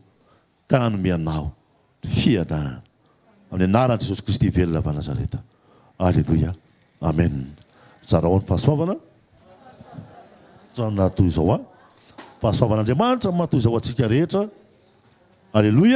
B: ka hanome anao fiadanana. Amin'ny anaran'i Jesosy Kristy velona avy any Nazareta. Aleloia. Amen. Zarao ny fahasoavana. Naha toy izao ahy. Fahasoavan'Andriamanitra maha toy izao antsika rehetra. Aleloia.